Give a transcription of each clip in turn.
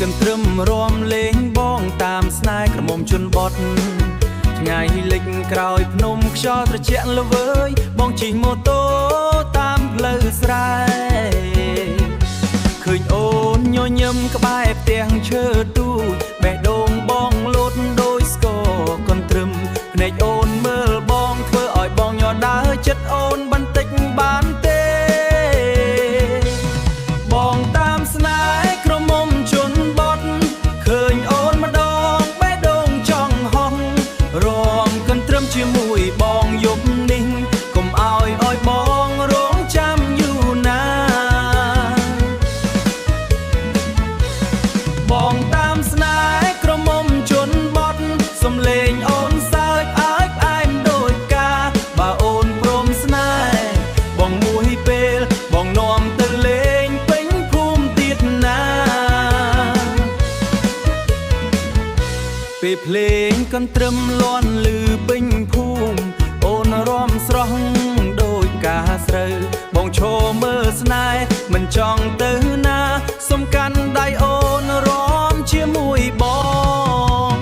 កន្ទ្រឹមរំលេងបងតាមស្នេហ៍ក្រមុំជន់បត់ថ្ងៃលិចក្រោយភ្នំខ្យល់ត្រជាក់ល្វើយបងជិះម៉ូតូតាមផ្លូវស្រែឃើញអូនញញឹមក្បែរផ្ទះឈើទូចបេះដូងបងលោតដោយស្គរកន្ទ្រឹមភ្នែកអូនមើលបងធ្វើឲ្យបងញដើរចិត្តអូនបន្តិចបានទេ បងតាមស្នេហ៍ក្រមុំជន់បត់ឃើញអូនម្ដងបេះដូងចង់ហោះរងកន្ទ្រឹមជាមួយបងយប់នេះកុំឲ្យឲ្យបងរងចាំយូរណាបងតាមស្នេហ៍ក្រមុំជន់បត់សំលេងអូនសើចអើយផ្អែមដូចកាបើអូនព្រមស្នេហ៍បងមួយពេលបងនាំទៅលេងពេញភូមិទៀតណា ពេលភ្លេងកន្ទ្រឹមលាន់លឺពេញភូមិអូនរំស្រស់ដោយការស្រូវបងឈរមើលស្នេហ៍មិនចង់ទៅណាសុំកាន់ដៃអូនរំជាមួយបង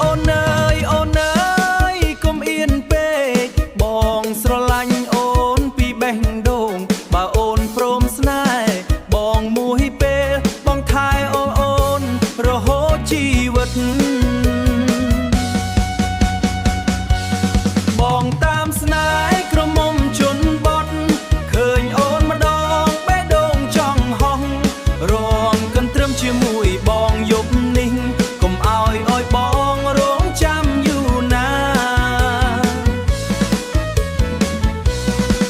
អូនអើយអូនអើយកុំអៀនពេកបងស្រឡាញ់អូនពីបេះដូងបើអូនព្រមស្នេហ៍បងមួយពេលបងថែអូនអូនរហូតជីវិតបងតាមស្នេហ៍ក្រមុំជន់បត់ឃើញអូនម្ដងបេះដូងចង់ហោះរងកន្ទ្រឹមជាមួយបងយប់នេះកុំឲ្យឲ្យបងរងចាំយូរណា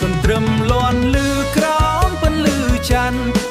កន្ទ្រឹមលាន់លឺក្រោមពន្លឺច័ន្ទ